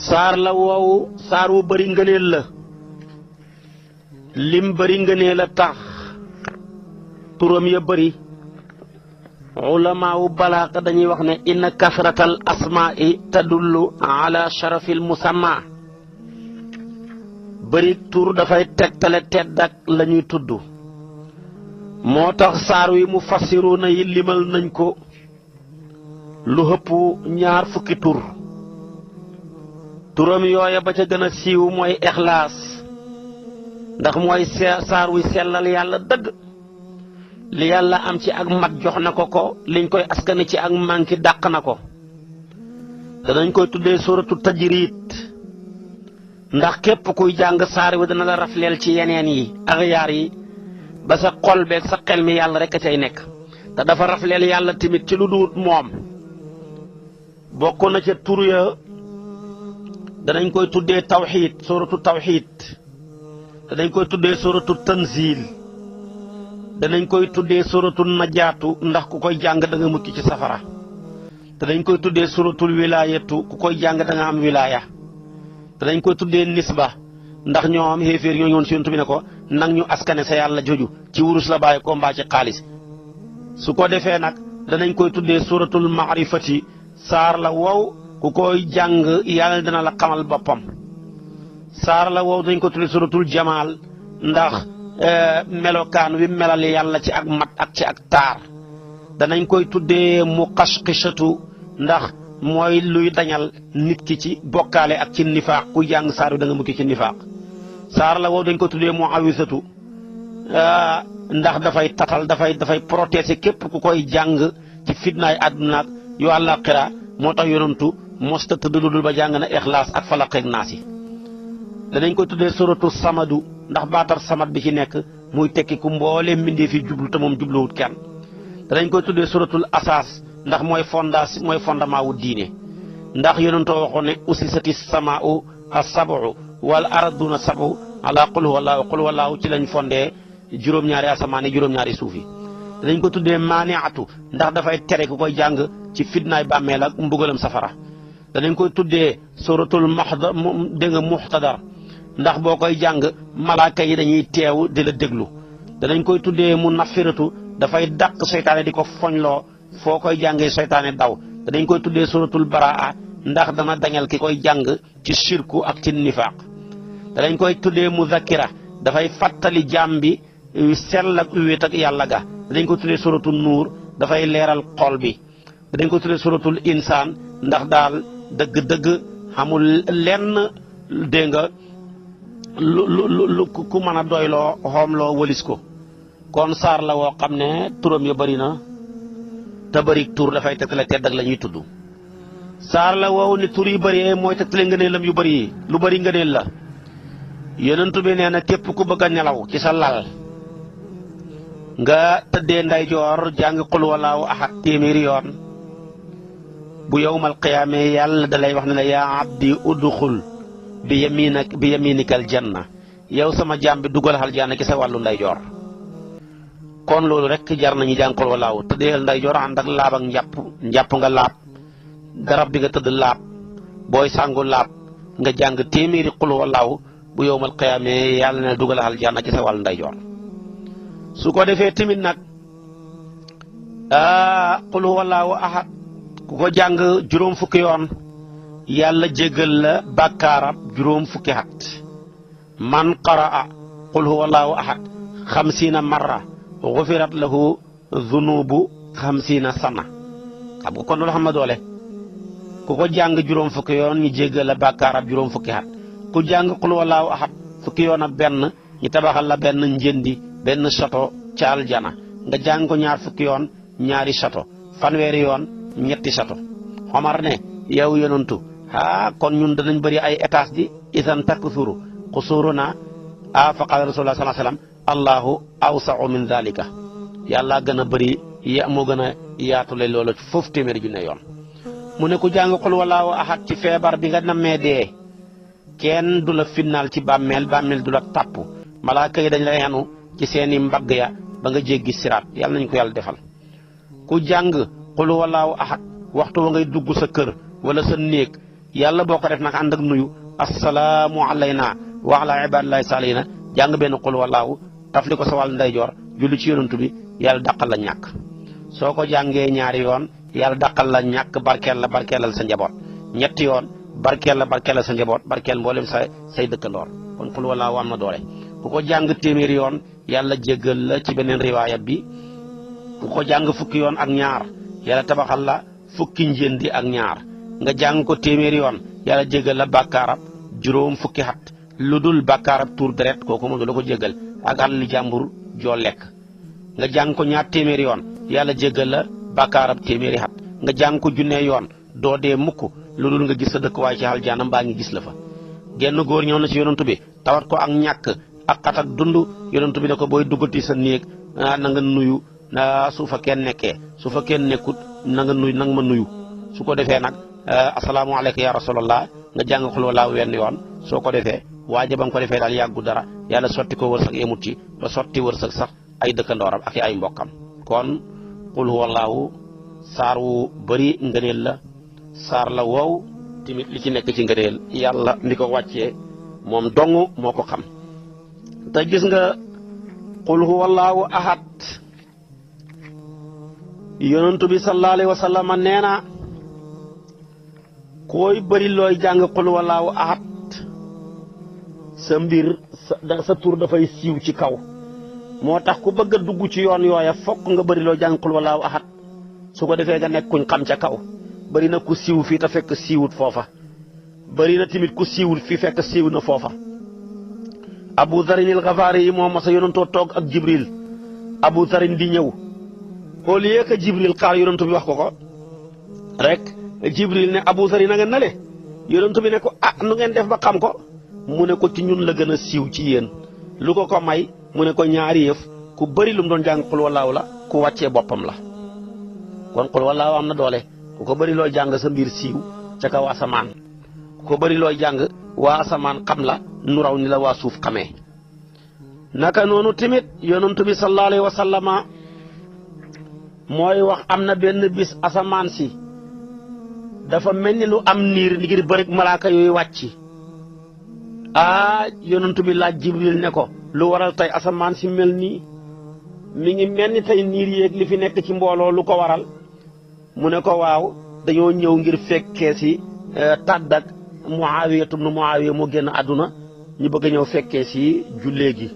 saar la woowu saar wu bari ngëneel la lim bari ngëneel la tax turam ya bari ulamaawu balaaxa dañuy wax ne inna kasratal asmaa'i tadullu ala sharafil musamma bari tur dafay tegtale tedd ak la ñuy tudd moo tax saar wi mu fassiruuna yi limal nañ ko lu hëpp ñaar fukki tur turam yooya ba ca gën a siiw mooy ixlaas ndax mooy saar wi sellal yàlla dëgg li yàlla am ci ak mat jox na ko liñ koy askani ci ak manki dàq na ko danañ koy tuddee suratu tajriid ndax képp kuy jàng saar wi dana la rafleel ci yeneen yi ak yaar yi ba sa xol beeg sa xel mi yàlla rek a cay nekk te dafa rafleel yàlla tamit ci lu duut moom bokk na ca tur ya danañ koy tuddee tawxiid suratu tawxiid danañ koy tuddee suratu tanzil danañ koy tuddee suratul najaatu ndax ku koy jàng da nga mucc ci safara te dañ koy tuddee suratul wilaayatu ku koy jàng da nga am wilaaya te dañ koy tuddee nisba ndax ñoom xéeféer ñoo ñoon si yonent bi ne ko nag ñu askane sa yàlla joju ci wurus la bàyyi ko mbaa ci xaalis su ko defee nag danañ koy tuddee suratul maarifati saar la wow ku koy jàng yàlla dana la xamal boppam saar la wow dañ koy tuddee suratul jamaal ndax melokaan wi melal yàlla ci ak mat ak ci ak taar danañ koy tuddee muqashqishatu ndax mooy luy dañal nit ki ci bokkaale ak ci nifaaq ku jàng saar wi da nga mukki ci nifaaq saar la wow dañ koy tuddee muawisatu ndax dafay tatal dafay protéger képp ku koy jàng ci fitnaay àdduna ak yu àllaaxira moo tax yonantu mosta tëdd lu dul ba jàng na ixlaas ak falaq ak naas yi danañ koy tuddee suratu samadu ndax baatar samad bi ci nekk muy tekki ku mboolee mbindee fi jublu te moom jubluwut kenn danañ koy tuddee suratul asaas ndax mooy fondement wu diine ndax yonentoo waxoon ne usisati samaa'u as-sab'u wal arduna sab'u ala qul huwallaahu ci lañ fondee juróom-ñaari asamaan yi juróom-ñaari suuf yi danañ ko tuddee maaniatu ndax dafay tere ku koy jàng ci fitnaay bàmmeel ak mbugalam safara danañ koy tuddee suratul muxtadar ndax boo koy jàng malaaka yi dañuy teew di la déglu danañ koy tuddee mu nafiratu dafay dàq seytaane di ko foñloo foo koy jàngee seytaane daw danañ koy tuddee suratul baraa ndax dana dañal ki koy jàng ci shirku ak ci nifaaq danañ koy tuddee muzakkira dafay fàttali jaam bi sell ak wéet ak yàlla ga danañ koy tuddee suratul nuur dafay leeral xol bi danañ koy tuddee suratul insaan ndax daal dëgg-dëgg xamul lenn dégg nga lu ku mën a doyloo xoomloo wëlis ko kon saar la woo xam ne turam ya bëri na te bëri tur dafay tegtale tedd ak la ñuy tudd saar la woowu ni tur yu bëree mooy tegtale ngëneelam yu bëri yi lu bëri ngëneel la yonent bi nee na képp ku bëgg a nelaw ci sa lal nga tëddee ndeyjoor jàng qul wallaahu ahad téeméeri yoon bu yawmal qiyaame yàlla da lay wax ne la yaa abdi udxul bi yaminikal janna yow sama jaam bi dugal aljanna ci sa wàllu ndeyjoor kon loolu rek jar nañu jàng qul wallaahu tëddeel ndeyjoor ànd ak laab ak njàpp nga laab garab bi nga tëdd laab booy sangu laab nga jàng téeméeri qul wallaahu bu yawmal qiyaame yàlla ne dugal aljanna ci sa wàllu ndeyjoor su ko defee tamit nag qul wallaahu ahad ku ko jàng juróom fukki yoon yàlla jéggal la bàkkaarab juróom fukki at man qaraa qul huwallaahu ahad 50 marra gufirat lahu zunubu 50 sana xam nga kon loolu xam na doole ku ko jàng juróom fukki yoon ñu jéggal la bàkkaarab juróom fukki at ku jàng qul huwallaahu ahad fukki yoon ak benn ñu tabaxal la benn njëndi benn château ca aljana nga jàng ko ñaar fukki yoon ñaari château fanweeri yoon ñetti château Omar ne yow yonantu kon ñun danañ bëri ay étage di isan takthuru qusuruna fa qala rasulullah sallallahu alayhi wasallam allahu awsa'u min dhalika yàlla gën a bëri moo gën a yaatule loolu foofu téeméeri junne yoon mu ne ku jàng qul wallaahu ahad ci feebar bi nga nammee dee kenn du la finnaal ci bàmmeel du la tàpp malaaka yi dañ lay yanu ci seeni mbagg ya ba nga jéggi siraat yàlla nañ ko yàlla defal ku jàng qul huwallaahu ahad waxtu wa ngay dugg sa kër wala sa néeg yàlla boo ko def nag ànd ak nuyu assalaamu alayna wa ala ibadillahi saalihina jàng benn qul wallaahu tafli ko sa wàll ndeyjoor julli ci yonantu bi yàlla dàqal la ñàkk soo ko jàngee ñaari yoon yàlla dàqal la ñàkk barkeelal sa njaboot ñetti yoon barkeelal sa njaboot barkeel mboolem say dëkkandoor kon qul wallaahu am na doole ku ko jàng téeméeri yoon yàlla jéggal la ci beneen riwaaya bi ku ko jàng fukki yoon ak ñaar yàlla tabaxal la fukki njëndi ak ñaar nga jàng ko téeméeri yoon yàlla jéggal la bàkkaarab juróom fukki xat lu dul bàkkaarab tuur deret kooku moom du la ko jéggal ak àlli jàmbur joo lekk nga jàng ko ñaar téeméeri yoon yàlla jéggal la bàkkaarab téeméeri xat nga jàng ko junnee yoon doo dee mukk lu dul nga gis sa dëkkuwaay ci aljanna mbaa ngi gis la fa genn góor ñëw na ci yonantu bi tawat ko ak ñàkk ak xat ak dund yonantu bi ne ko booy duggati sa néeg na nga nuyu su fa kenn nekkee su fa kenn nekkut na nga ma nuyu su ko defee nag assalaamu alayka ya rasulallah nga jàng xul wallaahu wenn yoon soo ko defee waaja ba nga ko defee daal yàggu dara yàlla sotti ko wërsëg yemut ci ba sotti wërsëg sax ay dëkkandooram ak ay mbokkam kon qul huwallaahu saar wu bëri ngëneel la saar la wow tamit li ci nekk ci ngëneel yàlla mi ko wàccee moom dong moo ko xam te gis nga qul huwallaahu ahad yonantu bi sallallahu alayhi wa sallam nee na koy bëri looy jàng qul wallaahu ahad sa mbir sa tur dafay siiw ci kaw moo tax ku bëgg a dugg ci yoon yooya fokk nga bëri loo jàng qul wallaahu ahad su ko defee nga nekk kuñ xam ca kaw bëri na ku siiw fii te fekk siiwut foofa bëri na tamit ku siiwut fii fekk siiw na foofa Abu Zarin al-Ghafari yi moom masa yonantoo toog ak Jibril Abu Zarin di ñëw au lieu que Jibril xaar yonantu bi wax ko rek Jibril ne Abu Zarin na nga nale yonantu bi ne ko nu ngeen def ba xam ko mu ne ko ci ñun la gën a siiw ci yéen lu ko may mu ne ko ñaari yëf ku bëri lu mu doon jàng qul wallaahu la ku wàccee boppam la kon qul wallaahu am na doole ku ko bëri looy jàng sa mbir siiw ca kaw asamaan ku ko bëri looy jàng waa asamaan xam la nu raw ni la waa suuf xamee naka noonu tamit yonantu bi sallallahu alayhi wa sallama mooy wax am na benn bis asamaan si dafa mel ni lu am niir ngir bëri malaaka yooyu wàcc yonantu bi laaj Jibril ne ko lu waral tey asamaan si mel nii mi ngi mel ni tey niir yéeg li fi nekk ci mbooloo lu ko waral mu ne ko waaw dañoo ñëw ngir fekkee si tàdd ak Muawiya ibn Muawiya moo génn àdduna ñu bëgg a ñëw fekkee si jullee gi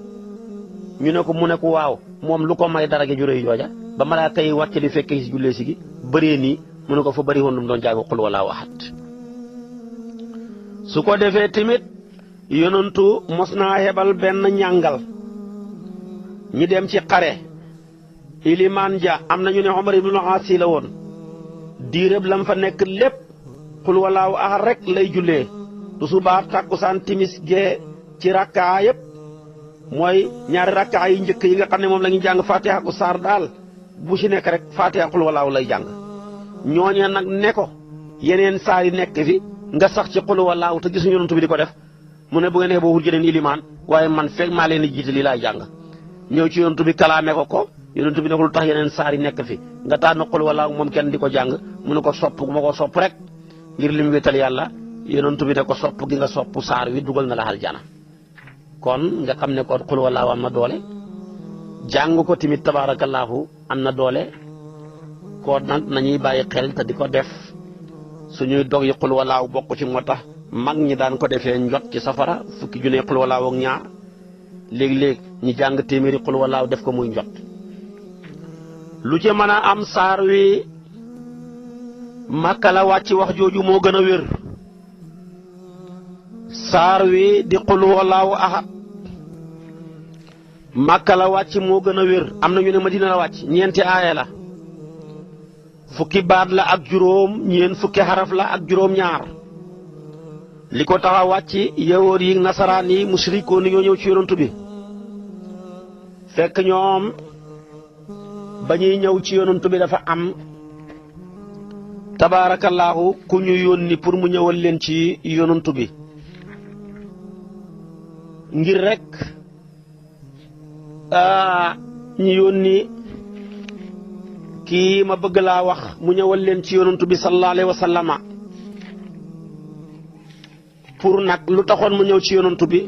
ñu ne ko mu ne ko waaw moom lu ko may dara gi ju rëy jooja ba malaaka yi wàcc di fekkee si jullee si gi bëree nii mu ne ko fa bëri woon lu mu doon jàng qul wallaahu ahad su ko defee tamit yonantu mos naa hebal benn ñàngal ñi dem ci xare ilimaan ja am nañu ne Omar ibn al-As la woon diirëb lam fa nekk lépp qul wallaahu ahad rek lay jullee tusubaar takkusaan timis gee ci rakkaa yëpp mooy ñaari rakkaa yi njëkk yi nga xam ne moom la ñu jàng fatiha ku saar daal bu ci nekk rek fatiha qul wallaahu lay jàng ñooñee nag ne ko yeneen saar yi nekk fi nga sax ci qul wallaahu te gisuñu yonantu bi di ko def mu ne bu ngeen boo wut jeneen ilimaan waaye man fekk maa leen di jiite lii laay jàng ñëw ci yonantu bi kalaame ko yonantu bi ne ko lu tax yeneen saar yi nekk fi nga tànn qul wallaahu moom kenn di ko jàng mu ne ko sopp ma ko sopp rek ngir lim wéetal yàlla yonantu bi ne ko sopp gi nga sopp saar wi dugal na la aljana kon nga xam ne kon qul wallaahu am na doole jàng ko tamit tabaarakallaahu am na doole kon nag nañuy bàyyi xel te di ko def suñuy dog yi qul wallaahu bokk ci moo tax mag ñi daan ko defee njot ci safara fukki junne qul wallaahu ak ñaar léegi-léeg ñi jàng téeméeri qul wallaahu def ko muy njot lu ci mën a am saar wi Makka la wàcc wax jooju moo gën a wér saar wi di qul wallaahu ahad Makka la wàcc moo gën a wér am na ñu ne Madina la wàcc ñeenti aaya la fukki baat la ak juróom ñeent fukki xaraf la ak juróom ñaar li ko tax a wàcc yahood yi nasaraan yi musrikoon ni ñoo ñëw ci yonantu bi fekk ñoom ba ñuy ñëw ci yonantu bi dafa am tabaarakallaahu ku ñu yónni pour mu ñëwal leen ci yonantu bi ngir rek ñu yónni kii ma bëgg laa wax mu ñëwal leen ci yonantu bi sallallahu alayhi wa sallama pour nag lu taxoon mu ñëw ci yonantu bi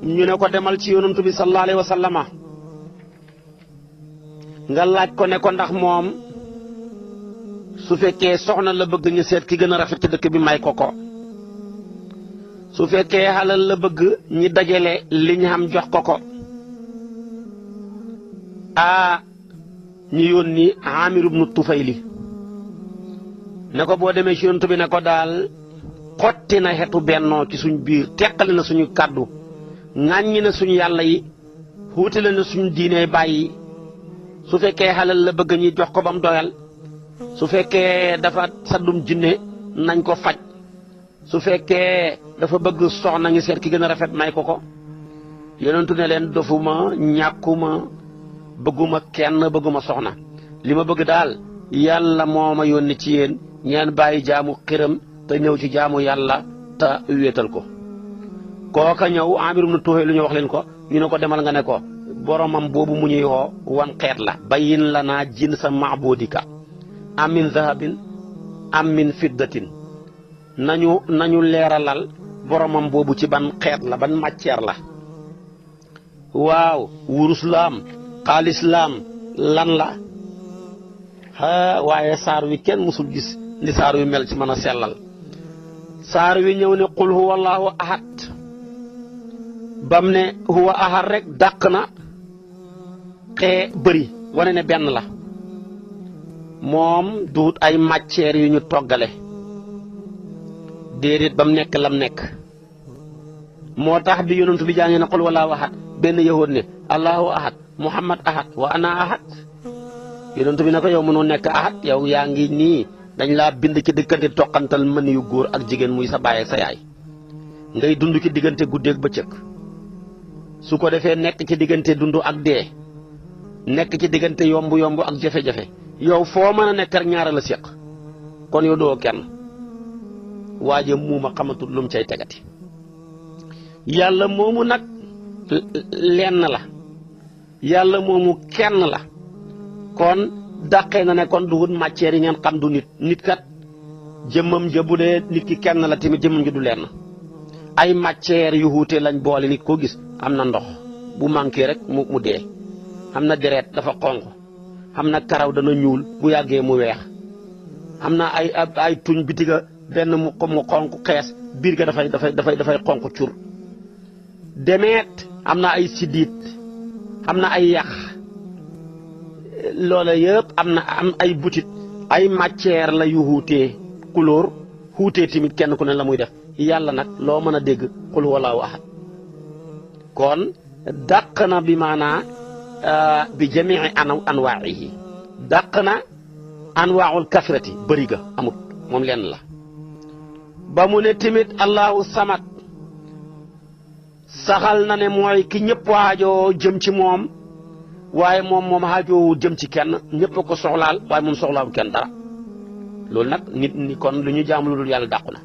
ñu ne ko demal ci yonantu bi sallallahu alayhi wa sallama nga laaj ko ne ko ndax moom su fekkee soxna la bëgg ñu seet ki gën a rafet ci dëkk bi may ko ko su fekkee xalal la bëgg ñi dajale li ñu xam jox ko ko ñu yónni Amir ibnu Tufayli ne ko boo demee ci yonent bi ne ko daal xotti na xetu bennoo ci suñ biir teqali na suñu kàddu ŋàññi na suñu yàlla yi xuutale na suñu diine bàyyi su fekkee xalal la bëgg ñi jox ko ba mu doyal su fekkee dafa saddum jinne nañ ko faj su fekkee dafa bëgg soxna ngi seet ki gën a rafet may ko ko yonentu ne leen dofuma ñàkkuma bëgguma kenn bëgguma soxna li ma bëgg daal yàlla moo ma yónni ci yéen ngeen bàyyi jaamu xiram te ñëw ci jaamu yàlla te wéetal ko kooka ñëw Amir ibn Tuhay lu ñu wax leen ko ñu ne ko demal nga ne ko boromam boobu mu ñuy woo wan xeet la bayin la naa jin sa maabudika am min zahabin am min fiddatin nañu leeralal boromam boobu ci ban xeet la ban matière la waaw wurus la am xaalis la am lan la waaye saar wi kenn mësul gis ni saar wi mel ci mën a sellal saar wi ñëw ne qul huwa allahu ahad bam ne huwa ahad rek dàq na xee bëri wane ne benn la moom duut ay matières yu ñu toggale déedéet ba mu nekk lam nekk moo tax bi yonentu bi jàngee ne qul wallahu ahad benn yahood ne allahu ahad muhammad ahad wa ana ahad yonentu bi ne ko yow mënoo nekk ahad yow yaa ngi nii dañ laa bind ci diggante toqantal mën yu góor ak jigéen muy sa baay ak sa yaay ngay dund ci diggante guddeeg bëccëg su ko defee nekk ci diggante dund ak dee nekk ci diggante yomb ak jafe-jafe yow foo mën a nekk rek ñaara la séq kon yow doo kenn waaje muuma xamatul lu mu cay tegati yàlla moomu nag lenn la yàlla moomu kenn la kon dàqee na ne kon du wut matière yi ngeen xam du nit kat jëmmam ja bu dee nit ki kenn la tamit jëmmam ji du lenn ay matière yu wuute lañ boole nit koo gis am na ndox bu manqué rek mu dee am na deret dafa xonq am na karaw dana ñuul bu yàggee mu weex am na ay tuñ bitiga benn mu xonq xees biir ga dafay xonq cur demeet am na ay siddiit am na ay yax loola yëpp am ay butit ay matière la yu wuutee couleur wuutee tamit kenn ku ne la muy def yàlla nag loo mën a dégg qul huwallaahu ahad kon dàq na bi maanaa bi jamii anwaa'ihi dàq na anwaa'ul kasrati bëri ga amut moom lenn la ba mu ne tamit allahu samad saxal na ne mooy ki ñëpp waajoo jëm ci moom waaye moom xaajoowu jëm ci kenn ñëpp ko soxlaal waaye moom soxlaawu kenn dara loolu nag nit ñi kon lu ñu jaamu lu dul yàlla dàqu na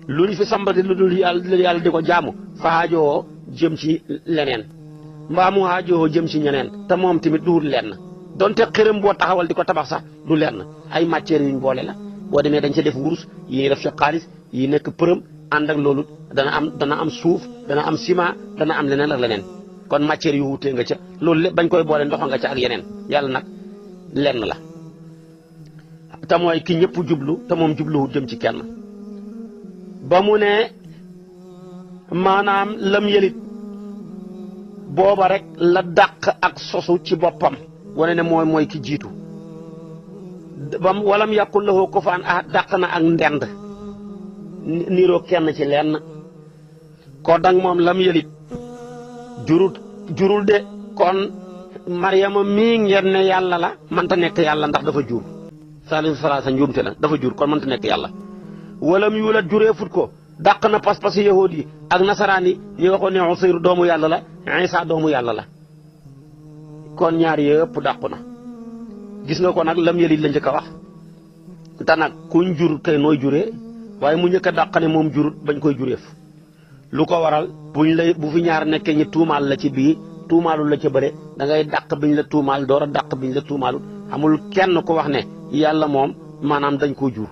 lu ñu fi sambati lu dul yàlla di ko jaamu fa xaajoo jëm ci leneen mbaa mu xaajoo jëm ci ñeneen te moom tamit duwul lenn donte xërëm boo taxawal di ko tabax sax du lenn ay matières yuñ boole la boo demee dañ ca def wurus yi def ca xaalis yi nekk përëm ànd ak loolu dana am suuf dana am ciment dana am leneen ak leneen kon matière yu wutee nga ca loolu lépp bañ koy boole ndox nga ca ak yeneen yàlla nag lenn la te mooy ki ñëpp jublu te moom jubluwut jëm ci kenn ba mu ne maanaam lam yëlit booba rek la dàq ak sosu ci boppam wane ne mooy ki jiitu bam walam yàqul lahu kufuwan ahad dàq na ak ndend niiroo kenn ci lenn ko dang moom lam yëlit jurul de kon Maryama mii ngeen ne yàlla la mënta nekk yàlla ndax dafa jur saalisu salaasa njuumte la dafa jur kon mënta nekk yàlla walam yuulat juree fut ko dàq na pas-pas yahuud yi ak nasaraan yi ñi waxoon ne Usayr doomu yàlla la Isa doomu yàlla la kon ñaar yëpp dàqu na gis nga ko nag lam yëlit la njëkk a wax te nag kuñ jur kay nooy juree waaye mu njëkk a dàq ne moom jurut bañ koy jureef lu ko waral bu fi ñaar nekkee ñi tuumaal la ci bii tuumaalul la ca bëre da ngay dàq biñ la tuumaal door a dàq biñ la tuumaalul amul kenn ku wax ne yàlla moom maanaam dañ koo jur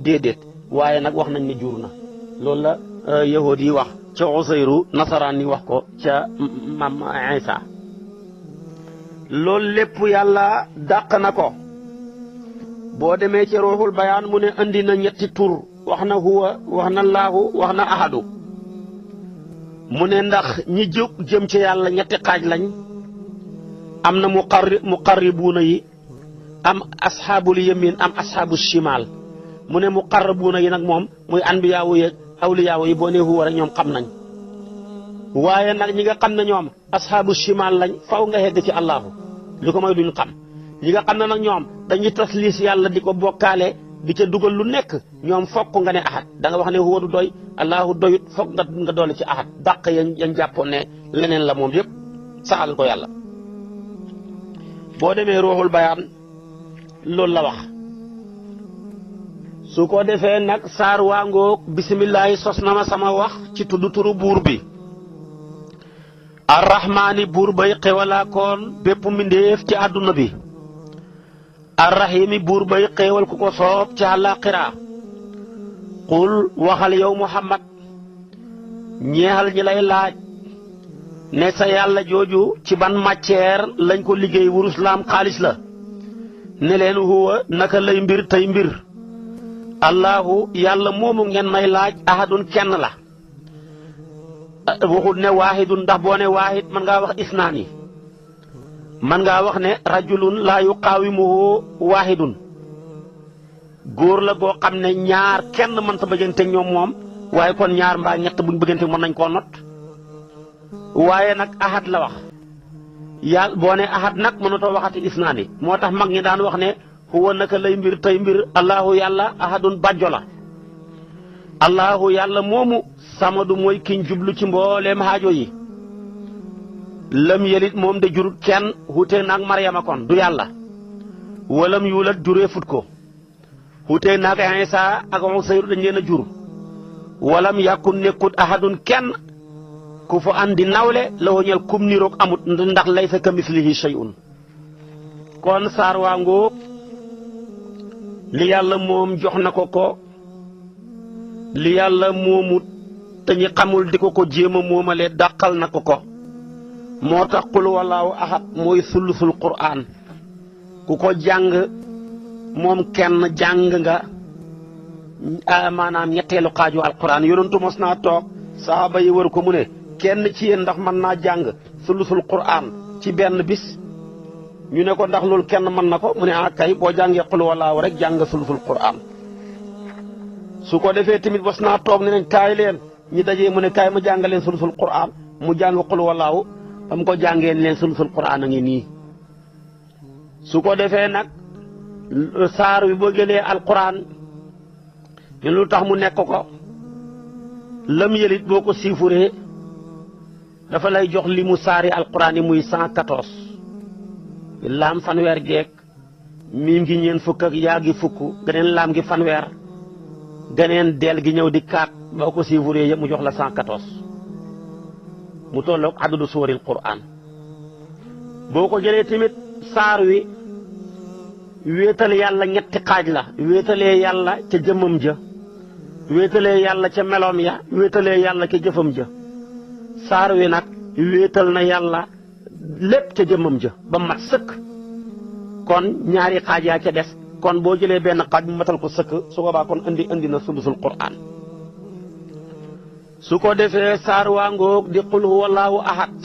déedéet waaye nag wax nañ ne jur na loolu la yahood yi wax ca Usayru nasaraan yi wax ko ca maam Isa loolu lépp yàlla dàq na ko boo demee ci ruuxul bayaan mu ne andi na ñetti tur wax na huwa wax na laahu wax na ahadu mu ne ndax ñi jóg jëm ci yàlla ñetti xaaj lañ am na muqarribuuna yi am asxaabul yamin am asxaabu shimal mu ne muqarrabuuna yi nag moom muy anbiyaawu yeeg awliyaawu yi boo nee huwa rek ñoom xam nañ waaye nag ñi nga xam ne ñoom asxaabu shimal lañ faw nga hegg ci allahu li ko may duñ xam ñi nga xam ne nag ñoom dañuy tasliis yàlla di ko bokkaale di ca dugal lu nekk ñoom fokk nga ne ahad da nga wax ne huwa du doy allahu doyut fokk nga doole ci ahad dàq yañ jàppoon ne leneen la moom yëpp saxal ko yàlla boo demee ruuxul bayaan loolu la wax su ko defee nag saar waa ngoog bisimillahi sos na ma sama wax ci tudd turu buur bi arrahmaani buur bay xewalaa koon bépp mbindéef ci àdduna bi arrahimi buur bay xéewal ku ko soob ci àllaaxira qul waxal yow muhammad ñeexal ñi lay laaj ne sa yàlla jooju ci ban matière lañ ko liggéey wurus laam xaalis la ne leen huwa naka lay mbir tey mbir allahu yàlla moomu ngeen may laaj ahadun kenn la waxut ne waahidun ndax boo ne waahid man ngaa wax isnaani man ngaa wax ne rajulun laa yuqaawimuhu waahidun góor la goo xam ne ñaar kenn mën ta bëggante ñoom moom waaye kon ñaar mbaa ñett buñ bëggante mën nañ koo not waaye nag ahad la wax yàlla boo ne ahad nag mënatoo waxati isnaani moo tax mag ñi daan wax ne huwa naka lay mbir tey mbir allahu yàlla ahadun bàjjo la allahu yàlla moomu samadu mooy kiñ jublu ci mbooleem haajo yi lam yelit moom de jurut kenn xutee naag Maryama kon du yàlla walam yuulat juree fut ko xutee naag Isa ak Usayru dañ leen a jur walam yàkkun nekkut ahadun kenn ku fa andi nawle la woñal kum niroog amut ndax laysa ka mislihi shay'un kon saar waa ngóog li yàlla moom jox na ko li yàlla moomut te ñi xamul di ko jéem a moomale dàqal na ko moo tax qul wallaahu ahad mooy sulusul qur'an ku ko jàng moom kenn jàng nga maanaam ñetteelu xaaju alquran yonentu mos naa toog saxaaba yi wër ko mu ne kenn ci yéen ndax mën naa jàng sulusul qur'an ci benn bis ñu ne ko ndax loolu kenn mën na ko mu ne kay boo jàngee qul wallaahu rek jàng sulusul qur'an su ko defee tamit mos naa toog ne nañ kaay leen ñi dajee mu ne kaay ma jàngaleen sulusul qur'an mu jàng qul wallaahu ba mu ko jàngee leen sulusul qur'an a ngi nii su ko defee nag saar wi boo jëlee alquran ñu lu tax mu nekk ko lam yëlit boo ko siifuree dafa lay jox li mu saari alquran yi muy 114 laam fanweer geek miim gi ñeen fukk ak yaa gi fukk geneen laam gi fanweer geneen deel gi ñëw di 4 boo ko siifuree yëpp mu jox la 114 mu tolloog adadu suuril qur'an boo ko jëlee tamit saar wi wéetal yàlla ñetti xaaj la wéetalee yàlla ca jëmmam ja wéetalee yàlla ca meloom ya wéetalee yàlla ca jëfam ja saar wi nag wéetal na yàlla lépp ca jëmmam ja ba mat sëkk kon ñaari xaaj yaa ca des kon boo jëlee benn xaaj bu matal ko sëkk su boobaa kon indi na sulusul qur'an su ko defee saar waa ngoog di qul huwallaahu ahad